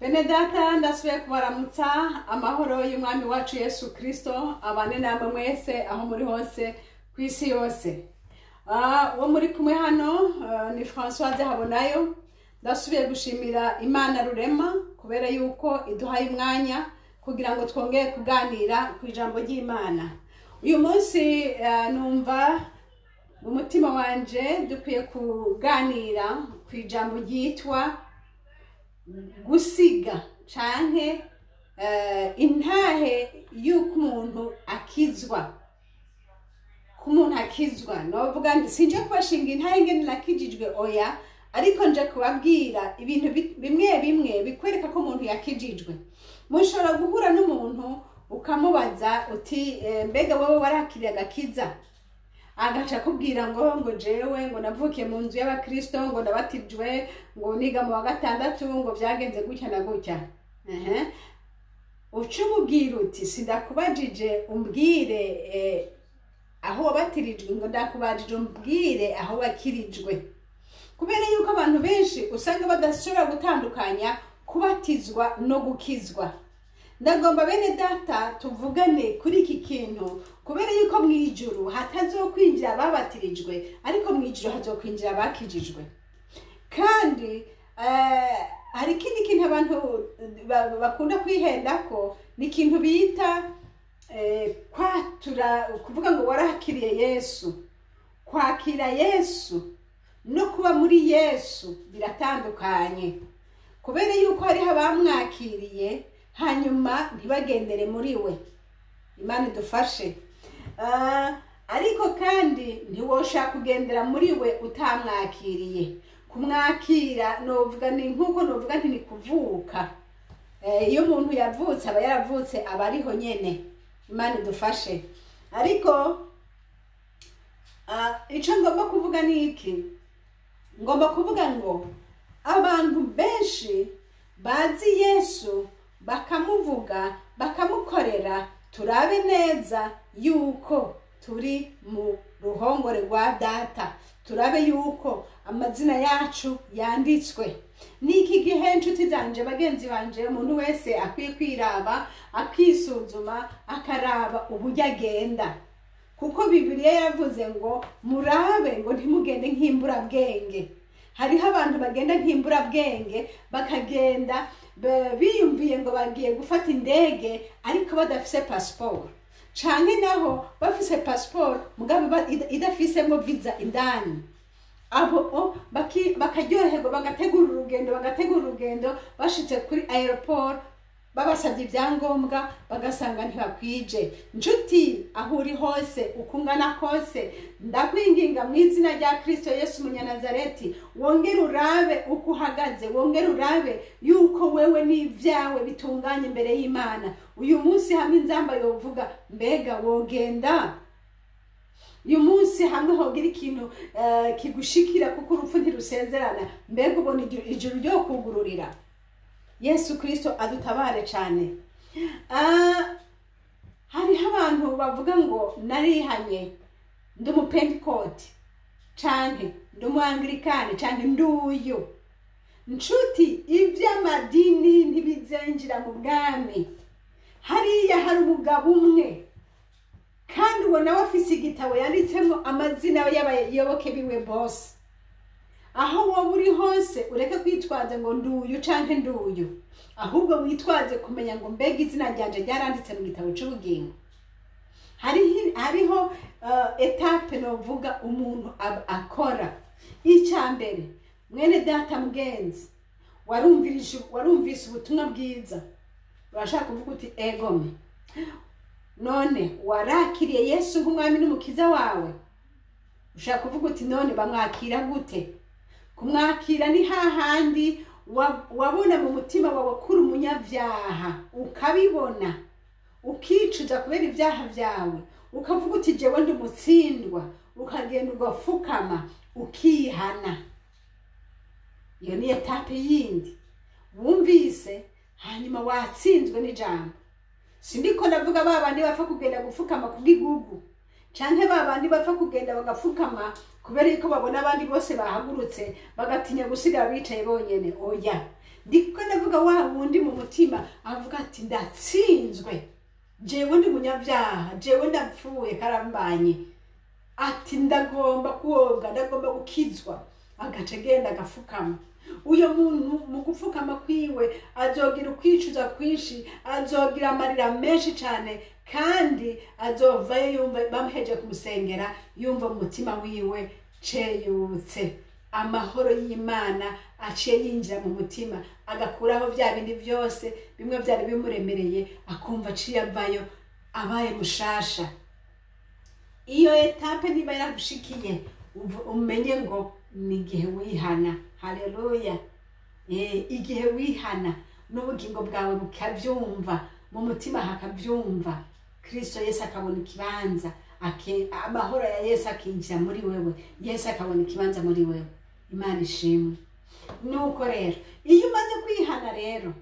Bene data, ndasubiye kubaramutsa. Amahoro y'Umwami wacu Yesu Kristo abane namwe mwese aho muri hose ku isi yose. Uwo muri kumwe hano ni Françoise Habonayo. Ndasubiye gushimira Imana Rurema kubera yuko iduhaye umwanya kugira ngo twongere kuganira ku ijambo ry'Imana. Uyu munsi numva mu mutima wanje dukwiye kuganira ku ijambo ryitwa gusiga canke intahe y'uko umuntu akizwa. Ko umuntu akizwa, novuga nti sinje kubashinga intahe ingene nakijijwe, oya, ariko nje kubabwira ibintu bimwe bimwe bikwereka ko umuntu yakijijwe. Mushobora guhura n'umuntu ukamubaza uti: "Mbega wowe warakiriye agakiza?" Agaca akubwira ngo jewe ngo navukiye mu nzu y'abakristo, ngo nabatijwe, ngo niga mu wa gatandatu, ngo vyagenze gutya na gutya. Ehe. Uca umubwira uti: "Sindakubajije umbwire aho wabatirijwe, ngo ndakubajije umbwire aho wakirijwe." Kubera yuko abantu benshi usanga badashobora gutandukanya kubatizwa no gukizwa. Ndagomba, bene data, tuvugane kuri iki kintu, kubera yuko mu ijuru hatazokwinjira ababatirijwe, ariko mu ijuru hazokwinjira abakijijwe. Kandi hari ikindi kintu abantu bakunda kwihendako, ni ikintu bita kwatura, kuvuga ngo warakiriye Yesu. Kwakira Yesu no kuba muri Yesu biratandukanye, kubera yuko hariho abamwakiriye hanyuma ntibagendere muri we. Imana idufashe. Ariko kandi ntiwoshaka kugendera muri we utamwakiriye. Kumwakira novuga ni nkuko novuga nti ni kuvuka. Iyo umuntu yavutse aba yaravutse, aba ariho nyene. Imana idufashe. Ariko ico ngomba kuvuga ni iki? Ngomba kuvuga ngo abantu benshi bazi Yesu, bakamuvuga, bakamukorera, turabe neza yuko turi mu ruhongore rwa data, turabe yuko amazina yacu yanditswe. Ni iki gihe, inshuti zanje, bagenzi banje, umuntu wese akwiye kwiraba, akisuzuma, akaraba uburyo agenda, kuko Bibiliya yavuze ngo murabe ngo ntimugende nk'imburabwenge. Hariho abantu bagenda nk'imburabwenge, bakagenda biyumviye ngo bagiye gufata indege, ariko badafise pasiporo, canke naho bafise pasiporo mugabo idafisemo visa indani. Abo bakaryoherwa, bagategura urugendo, bagategura urugendo, bashitse kuri aéroport babasabye ibyangombwa bagasanga ntibakwije. Nshuti, aho uri hose, uko ungana kose, ndakwinginga mu izina rya Kristo Yesu Umunyanazareti, wongere urabe uko uhagaze, wongere urabe yuko wewe n'ibyawe bitunganye imbere y'Imana. Uyu munsi hamwe inzamba yovuga, mbega wogenda? Uyu munsi hamwe hogira ikintu kigushikira, kuko urupfu ntirusezerana, mbega ubona ijuru ryo kugururira? Yesu Kristo adutabare cyane. Hariho abantu bavuga ngo narihanye, ndi umupentikoti, canke ndi umuanglikani, canke nduyu. Nshuti, iby'amadini ntibizenjira mu bwami. Hariya hari umugabo umwe, kandi uwo nawe afise igitabo yanditsemo amazina y'abayoboke biwe bose. Aho wowe uri hose, ureke kwitwaza ngo nduyu canke nduyu, ahubwo witwaze kumenya ngo mbega izina ryanje ryaranditse mu gitabo c'ubugingo? Hariho étape novuga umuntu akora. Icya mbere, mwene data mugenzi, warumvise ubutumwa bwiza, urashaka kuvuga uti egome. None warakiriye Yesu nk'Umwami n'Umukiza wawe? Ushaka kuvuga uti: "None bamwakira gute?" Kumwakira ni hahandi wabona mu mutima wawe kuri umunyabyaha, ukabibona, ukicuza kubera ibyaha byawe, ukavuga uti: "Jewe ndi umutsindwa", ukagenda ugafukama ukihana. Iyo ni étape yindi wumvise hanyuma watsinzwe n'ijambo. Sindiko ndavuga ba bandi bapfa kugenda gupfukama kubw'igugu, canke ba bandi bapfa kugenda bagapfukama kubera yuko babona abandi bose bahagurutse, bagatinya gusigara bicaye bonyene. Oya. Ndiko ndavuga wa wundi mu mutima avuga ati ndatsinzwe, jewe ndi munyabyaha, jewe ndapfuye karambanye, ati ndagomba kuwoga, ndagomba gukizwa, agaca agenda agapfukama. Uyo muntu mu gupfukama kwiwe azogira ukwicuza kwinshi, azogira amarira menshi cyane, kandi azovayo yumva bamuheje kumusengera, yumva mu mutima wiwe ceyutse, amahoro y'Imana aciye yinjira mu mutima, agakuraho bya bindi byose bimwe byari bimuremereye, akumva aciye avayo abaye mushasha. Iyo étape niba yaragushikiye, umenye ngo ni igihe wihana. Haleluya! Igihe wihana n'ubugingo bwawe bukabyumva, mu mutima hakabyumva, Kristo Yesu akabona ikibanza, amahoro ya Yesu akinjira muri wewe, Yesu akabona ikibanza muri wewe. Imana ishimwe. Nuko rero iyo umaze kwihana rero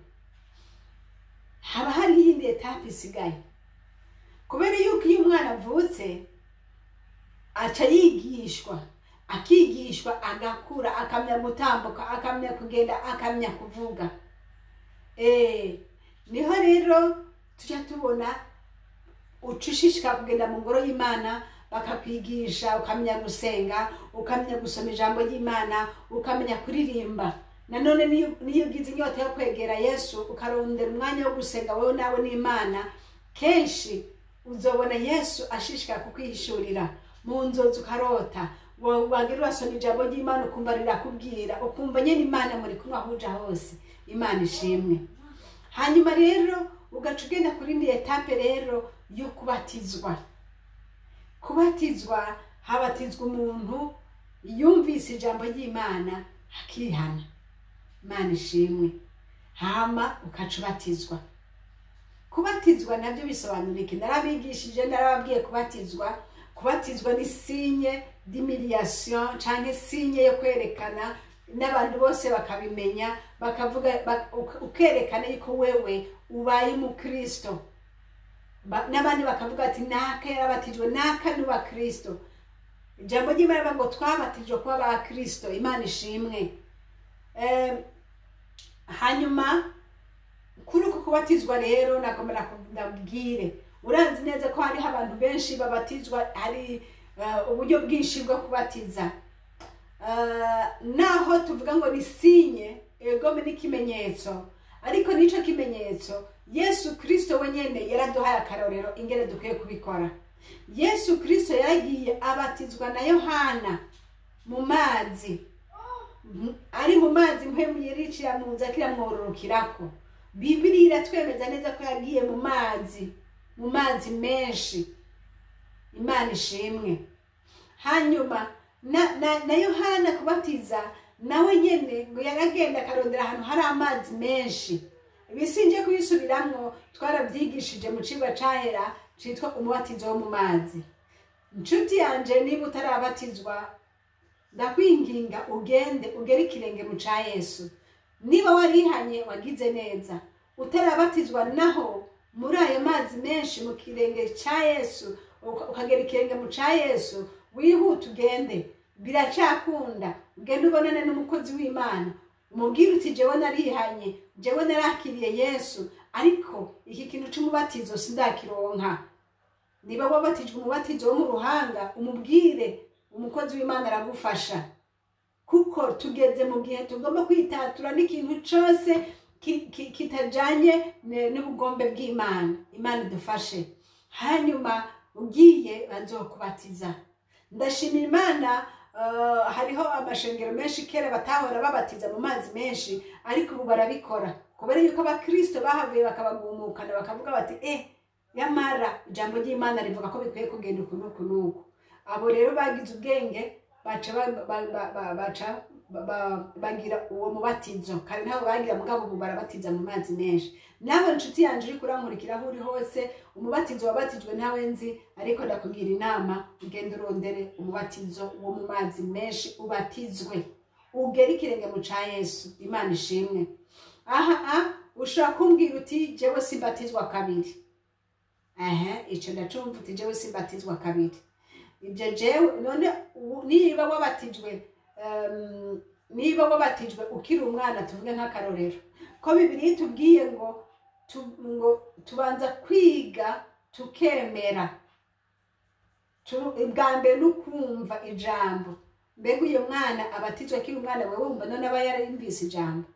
haba hariho iyindi étape isigaye, kubera yuko iyo umwana avutse aca yigishwa, akigishwa, agakura, akamenya gutambuka, akamenya kugenda, akamenya kuvuga. Niho rero tujya tubona uca ushishikara kugenda mu ngoro y'Imana, bakakwigisha, ukamenya gusenga, ukamenya gusoma ijambo ry'Imana, ukamenya kuririmba. Nanone niyo ugize inyota yo kwegera Yesu, ukarondera umwanya wo gusenga wowe nawe n'Imana, kenshi uzobona Yesu ashishikara kukwihishurira mu nzozi, ukarota, wagira urasoma ijambo ry'Imana ukumva rirakubwira, ukumva nyine Imana muri kumwe aho uja hose. Imana ishimwe. Hanyuma rero ugaca ugenda kuri indi étape rero yo kubatizwa. Kubatizwa, habatizwa umuntu yumvise ijambo ry'Imana akihana. Imana ishimwe. Hama ukaca ubatizwa. Kubatizwa nabyo bisobanura iki? Narabigishije, narababwiye kubatizwa. Kubatizwa ni signe d'humiliation canke signe yo kwerekana n'abantu bose bakabimenya, bakavuga, ukerekana yuko wewe ubaye umukristo. N'abandi bakavuga ati naka yarabatijwe, naka ni uwa Kristo. Ijambo ry'Imana rivuga ngo twabatijwe kuba ba Kristo. Imana ishimwe. Hanyuma kuri uku kubatizwa rero nagomba ndabwire, uranzi neza ko hariho abantu benshi babatizwa, hari uburyo bwinshi bwo kubatiza. Naho tuvuga ngo ni signe, egome n'ikimenyetso, ariko n'ico kimenyetso Yesu Kristo wenyene yaraduhaye akarorero ingene dukwiye kubikora. Yesu Kristo yaragiye abatizwa na Yohana mu mazi. Ari mu mazi, mpwemu yericira mu nzu akiramwororokirako. Bibiliya iratwemeza neza ko yagiye mu mazi, mu mazi menshi. Imana ishimwe. Hanyuma na Yohana kubatiza nawe nyene ngo yaragenda akarondera ahantu hari amazi menshi. Ibisinje kuyisubiramwo, twarabyigishije mu cigwa cahera citwa umubatizo wo mu mazi. Inshuti yanje, niba utarabatizwa, ndakwinginga ugende ugere ikirenge mu ca Yesu. Niba warihanye, wagize neza. Utarabatizwa naho, muri ayo mazi menshi mu kirenge ca Yesu, ukagera ikirenge mu ca Yesu, wihute ugende, biracakunda. Ugende ubonane n'umukozi w'Imana, umubwire uti jewe narihanye, jewe narakiriye Yesu, ariko iki kintu c'umubatizo sindakironka. Niba wabatijwe umubatizo wo mu ruhanga, umubwire, umukozi w'Imana aragufasha, kuko tugeze mu gihe tugomba kwitatura n'ikintu cose kitajanye n'ubugombe bw'Imana. Imana idufashe. Hanyuma ugiye bazokubatiza. Ndashimira Imana, hariho amashengero menshi kera batahora babatiza mu mazi menshi, ariko ubu barabikora, kubera yuko abakristo bahavuye bakabagumukana, bakavuga bati yamara ijambo ry'Imana rivuga ko bikwiye kugenda uku n'uku n'uku. Abo rero bagize ubwenge, baca bagira uwo mubatizo. Kare ntabwo bagira, mugabo ubu barabatiza mu mazi menshi. Nawe inshuti yanje uri kurankurikira aho uri hose, umubatizo wabatijwe ntawe nzi, ariko ndakugira inama, ugende urondere umubatizo wo mu mazi menshi, ubatizwe, ugere ikirenge mu ca Yesu. Imana ishimwe. Aha ushobora kumbwira uti jewe simbatizwa kabiri. Ehe, ico ndacumva, uti jewe simbatizwa kabiri. Ibyo jewe none niba wabatijwe Niba wabatijwe ukiri umwana, tuvuge nk'akarorero ko Bibiliya itubwiye ngo tubanza kwiga tukemera. Ubwa mbere ni ukumva ijambo. Mbega uyu mwana abatijwe akiri umwana, wewe wumva none aba yarumvise ijambo?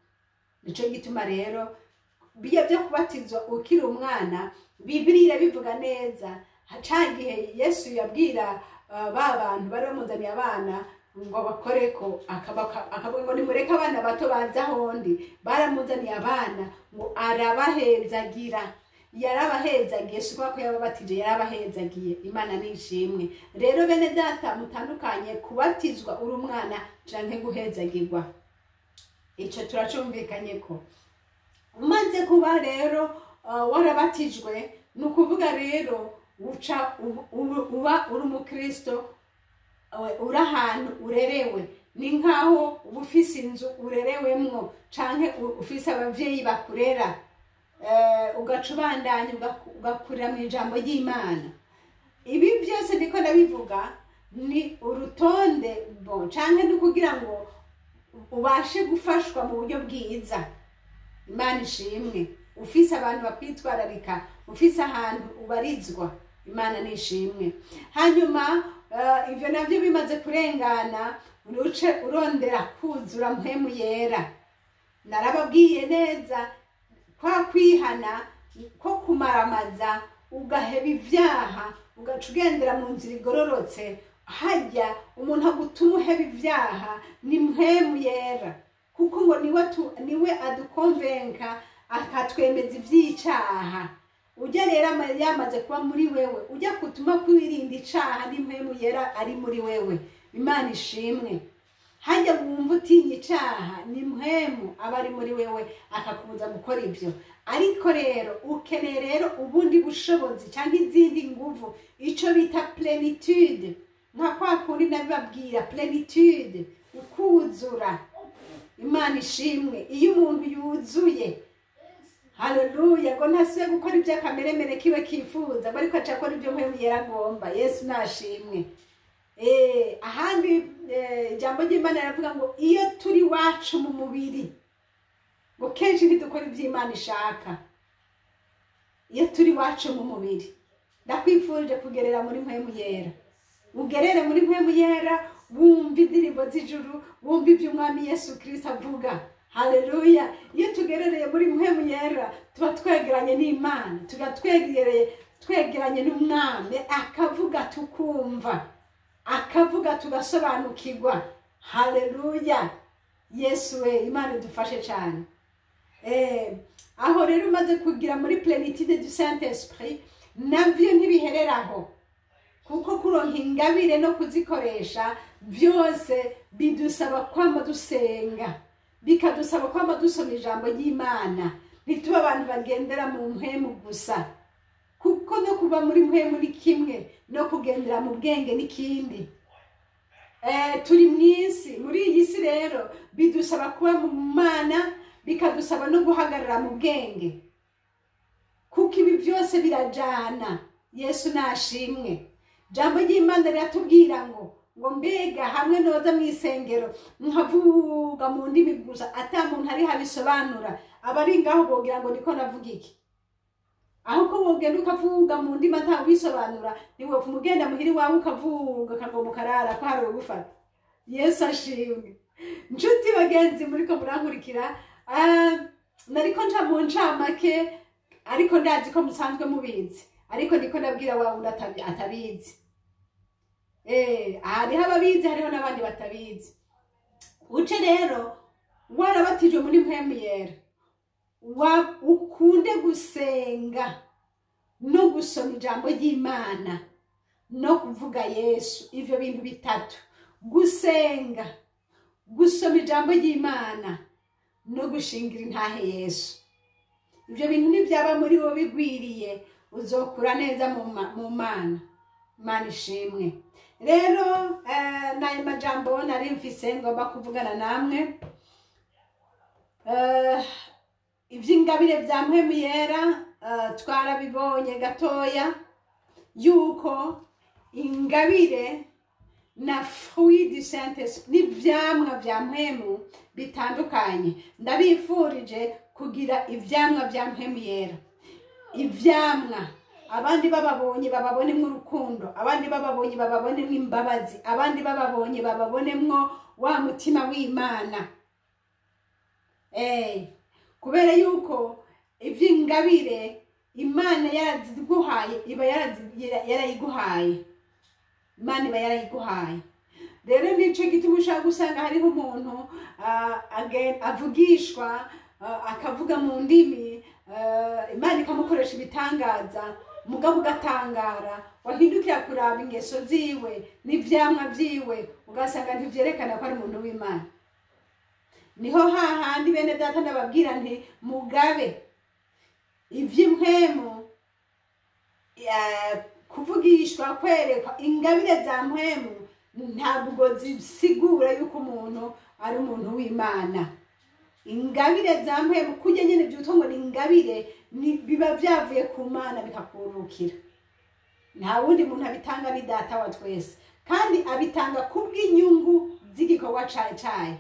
Nico gituma rero biya byo kubatizwa ukiri umwana, Bibiliya irabivuga neza. Ca gihe Yesu yabwira ba bantu bari bamuzaniye abana ngo bakoreko, akavuga ngo: "Nimureke abana bato baza ahondi." Baramuzaniye abana, ngo arabahezagira. Yarabahezagiye, si kubera ko yababatije, yarabahezagiye. Imana nishimwe. Rero bene data, mutandukanye kubatizwa uri umwana canke guhezagirwa. Ico turacumvikanye. Ko umaze kuba rero warabatijwe, ni ukuvuga rero uca uba uri umukristo, uri ahantu urerewe. Ni nkaho uba ufise inzu urerewemwo canke ufise abavyeyi bakurera, ugaca ubandanya ugakurira mu ijambo ry'Imana. Ibi byose ndiko ndabivuga ni urutonde bo canke ni ukugira ngo ubashe gufashwa mu buryo bwiza. Imana ishimwe. Ufise abantu bakwitwararika, ufise ahantu ubarizwa. Imana nishimwe. Hanyuma ivyo navyo bimaze kurengana, uce urondera kuzura Mpwemu Yera. Narababwiye neza kwa kwihana ko kumaramaza, ugaheba ivyaha, ugaca ugendera mu nzira igororotse. Hajya umuntu agutuma uheba ivyaha ni Mpwemu Yera, kuko ngo niwe adukonvenka, akatwemeza ivy'icaha. Ujya rero yamaze kuba muri wewe, ujya kutuma kwirinda icaha ni Mpwemu Yera ari muri wewe. Imana ishimwe. Hajya wumva utinya icaha, ni Mpwemu aba ari muri wewe, akakubuza gukora ibyo. Ariko rero ukeneye rero ubundi bushobozi cyangwa izindi nguvu, ico bita plénitude, nka kwa kundi nabibabwira, plénitude, ukuzura. Imana ishimwe. Iyo umuntu yuzuye, haleluya, ngo ntasubiye gukora iby'akameremere kiwe kifuza, ngo ariko aca akora ibyo Mpwemu Yera agomba. Yesu nashimwe. Ahandi ijambo ry'Imana riravuga ngo iyo turi iwacu mu mubiri, ngo kenshi ntidukora iby'Imana ishaka. Iyo turi iwacu mu mubiri. Ndakwifurije kugerera muri Mpwemu Yera, ugerere muri Mpwemu Yera, wumva indirimbo z'ijuru, wumva ibyo Umwami Yesu Kirisito avuga. Haleluya. Iyo tugerereye muri Mpwemu Yera, tuba twegeranye n'Imana, tuba twegeranye n'Umwami, akavuga tukumva, akavuga tugasobanukirwa. Haleluya. Yesu we, Imana idufashe cyane. Aho rero umaze kugira muri plénitude du Saint Esprit, nabyo ntibihereraho, kuko kuronka ingabire no kuzikoresha byose bidusaba kwama dusenga, bikadusaba kwama dusoma ijambo ry'Imana. Ntitube abantu bagendera mu mpwemu gusa, kuko no kuba muri mpwemu ni kimwe, no kugendera mu bwenge n'ikindi. Turi mu isi. Muri iyi si rero bidusaba kuba mu Mana, bikadusaba no guhagarara mu bwenge, kuko ibi byose birajana. Yesu nashimwe. Jambo ry'Imana riratubwira ngo mbega hamwe noza mu isengero nkavuga mu ndimi gusa, ata muntu ari habisobanura, abari ngaho bogira ngo niko navuga iki? Aho ko wogenda ukavuga mu ndimi atawisobanura, niwe umugenda muhiri wawe ukavuga akagomba ukarara ko hari ugufata. Yesu ashimwe. Nshuti bagenzi muriko murankurikira, nariko nca mu ncamake, ariko ndazi ko musanzwe mubizi, ariko ndiko ndabwira wa wundi atabizi. Hariho ababizi, hariho n'abandi batabizi. Uce rero warabatijwe muri Mpwemu Yera, ukunde gusenga no gusoma ijambo ry'Imana no kuvuga Yesu. Ivyo bintu bitatu: gusenga, gusoma ijambo ry'Imana no gushingira intahe Yesu. Ivyo bintu nibyaba muri wo bigwiriye, uzokura neza mu Mana. Imana ishimwe. Rero n'ayo majambo nari mfise ngomba kuvugana namwe. Ivy'ingabire vya Mpwemu Yera twarabibonye gatoya, yuko ingabire na fruit du Saint Esprit, n'ivyamwa vya mpwemu bitandukanye. Ndabifurije kugira ivyamwa vya mpwemu yera, ivyamwa abandi bababonye bababonemwo urukundo, abandi bababonye bababonemwo imbabazi, abandi bababonye bababonemwo wa mutima w'Imana. Kubera yuko ivy'ingabire Imana yaraziguhaye, iba yarayiguhaye, Imana iba yarayiguhaye. Rero nico gituma ushobora gusanga hariho umuntu avugishwa, akavuga mu ndimi, Imana ikamukoresha ibitangaza, mugabo ugatangara, wahindukira kuraba ingeso ziwe n'ivyamwa vyiwe, ugasanga ntivyerekana ko ari umuntu w'Imana. Niho hahandi bene data ndababwira nti mugabe ivy'impwemu, kuvugishwa, kwerekwa ingabire za mpwemu ntabwo zisigura yuko umuntu ari umuntu w'Imana. Ingabire za mpwemu kurya nyene vyitwa ngo ni ingabire, biba vyavuye ku Mana bikakurukira. Nta wundi muntu abitanga, ni data wa twese, kandi abitanga kubw'inyungu z'igikorwa cayo,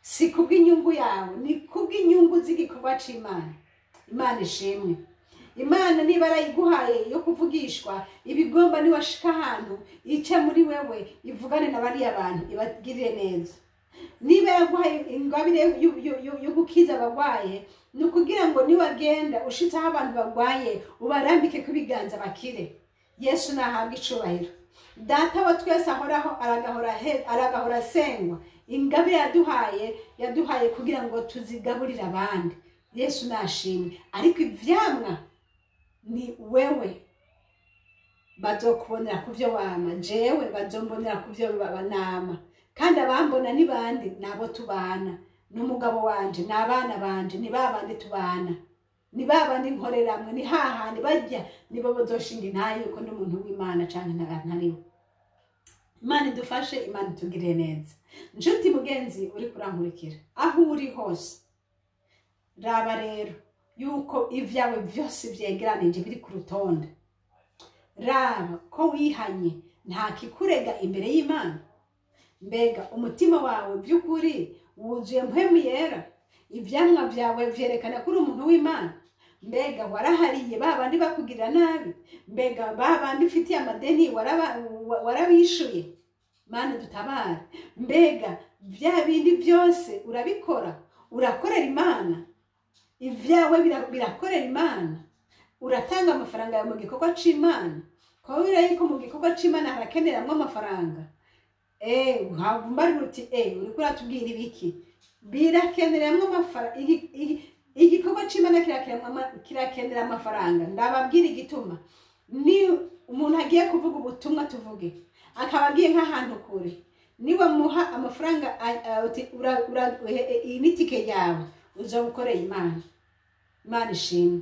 si kubw'inyungu yawe, ni kubw'inyungu z'igikorwa c'Imana. Imana ishimwe. Imana niba arayiguhaye yo kuvugishwa, ibigomba niwashika ahantu ice muri wewe ivugane na bariya bantu ibagirire neza. Niba yaguhaye ingabire yo gukiza abagwaye, ni ukugira ngo niwagenda ushitse aho abantu bagwaye ubarambike ku biganza bakire. Yesu nahabwe icubahiro. Data wa twese ahoraho aragahora asengwa. Ingabire yaduhaye kugira ngo tuzigaburire abandi. Yesu nashimwe. Ariko ivyamwa ni wewe bazokubonera kuvyo wama, jewe bazombonera kuvyo banama. Kandi abambona ni bandi? Nabo tubana, n'umugabo wanje, n'abana banje, ni babandi tubana, ni babandi nkoreramwe, ni hahandi bajya, nibo bazoshinga intahe yuko ndi umuntu w'Imana canke ntariwe. Imana idufashe, Imana itugirire neza. Nshuti mugenzi uri kurankurikira, aho uri hose, raba rero yuko ivyawe vyose vyegeranije biri ku rutonde. Raba ko wihanye, nta kikurega imbere y'Imana. Mbega umutima wawe by'ukuri wuzuye mpwemu yera? Ivyamwa vyawe vyerekana ko uri umuntu w'Imana? Mbega warahariye ba bandi bakugirira nabi? Mbega ba bandi ufitiye amadeni warabishuye? Mana dutabare. Mbega vya bindi byose urabikora? Urakorera Imana? Ivyawe birakorera Imana? Uratanga amafaranga yawe mu gikorwa c'Imana? Kubera yuko mu gikorwa c'Imana harakeneramwo amafaranga. Mbarira uti uriko uratubwira ibiki? Birakeneramwo amafaranga. Igikorwa c'Imana kirakenera amafaranga. Ndababwira igituma. Ni umuntu agiye kuvuga ubutumwa tuvuge, akaba agiye nk'ahantu kure, niwe muha amafaranga uti iyi ni tike yawe uzobukoreye Imana. Imana ishimwe.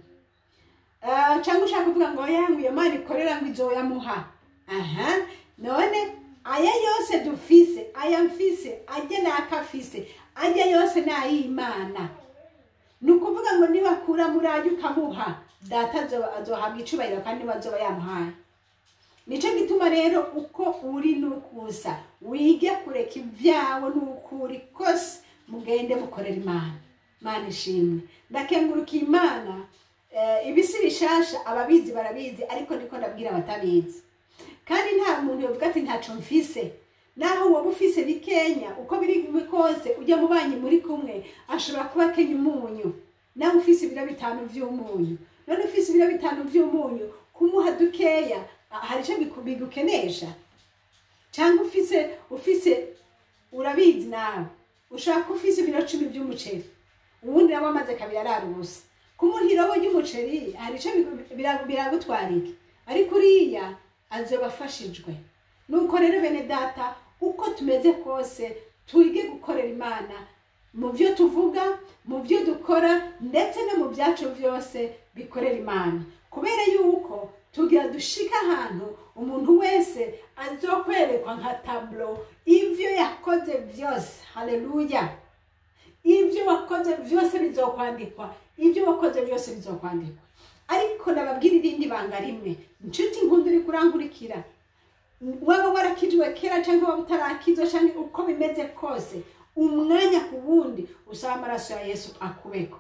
Cyangwa ushaka kuvuga ngo yangu iyo Imana ikorera ngo izoyamuha. Aha, none aya yose dufise, aya mfise, ajya n'akafise, ajya yose n'ay'Imana. Ni ukuvuga ngo niwakura muri ayo ukamuha, data azohabwa icubahiro kandi niwe azoba yamuhaye. Nico gituma rero uko uri n'ukusa, wige kureka ivyawe n'uko uri kose, mugende mukorera Imana. Imana ishimwe. Ndakenguruka Imana. Ibisi bishasha ababizi barabizi, ariko ndiko ndabwira abatabizi. Kandi nta muntu yovuga ati ntaco mfise. Naho woba ufise bikenya, uko biri kose ujya mu banyi muri kumwe ashobora kuba akenya umunyu, nawe ufise ibiro 5 vy'umunyu. None ufise ibiro 5 vy'umunyu, kumuha dukeya hari ico bigukenesha? Cyangwa ufise urabizi nawe, ushaka ufise ibiro 10 vy'umuceri, uwundi nawe amaze kabiri arara ubusa, kumuha irobo ry'umuceri hari ico biragutwara iki? Ariko uriya azoba afashijwe. Nuko rero bene data, uko tumeze kose twige gukorera Imana mu byo tuvuga, mu byo dukora, ndetse no mu byacu byose bikorera Imana. Kubera yuko tugira dushika ahantu umuntu wese azokwerekwa nka tableau ivyo yakoze byose. Haleluya. Ivyo wakoze byose bizokwandikwa, ivyo wakoze byose bizokwandikwa. Ariko nababwira irindi banga rimwe, nshuti nkunda uri kurankurikira, Waba warakijwe kera cyangwa waba utarakizwa, cyangwa uko bimeze kose, umwanya ku wundi usaba amaraso ya Yesu akubeko,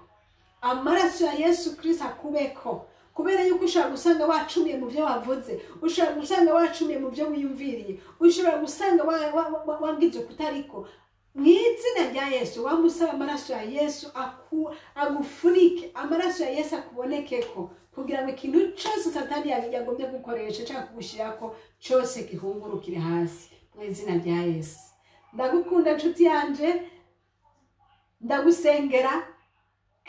amaraso ya Yesu Kirisito akubeko, kubera yuko ushobora gusanga wacumiye mu byo wavuze, ushobora gusanga wacumiye mu byo wiyumviriye, ushobora gusanga wagize kutariko. Mu izina rya Yesu, wamusaba amaraso ya Yesu agufunike, amaraso ya Yesu akubonekeko, kugira ngo ikintu cyose Satani yagombye gukoresha cyangwa kugushyirako cyose gihungurukire hasi mu izina rya Yesu. Ndagukunda nshuti yanje, ndagusengera,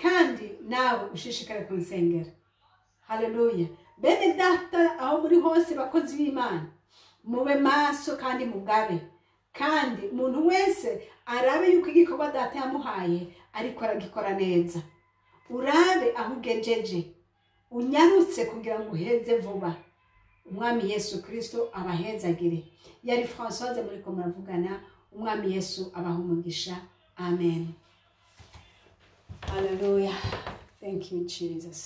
kandi nawe ushishikare kunsengera. Haleluya! Bene Data, aho muri hose, bakozi b'Imana, mube maso kandi mugabe, kandi umuntu wese arabe yuko igikorwa Data yamuhaye ariko aragikora neza. Urabe aho ugejeje, unyarutse kugira ngo uheze vuba. Umwami Yesu Kirisito abahezagire. Yari Françoise muri ko muravugana. Umwami Yesu abaha umugisha. Amen. Haleluya! Thank you, Jesus.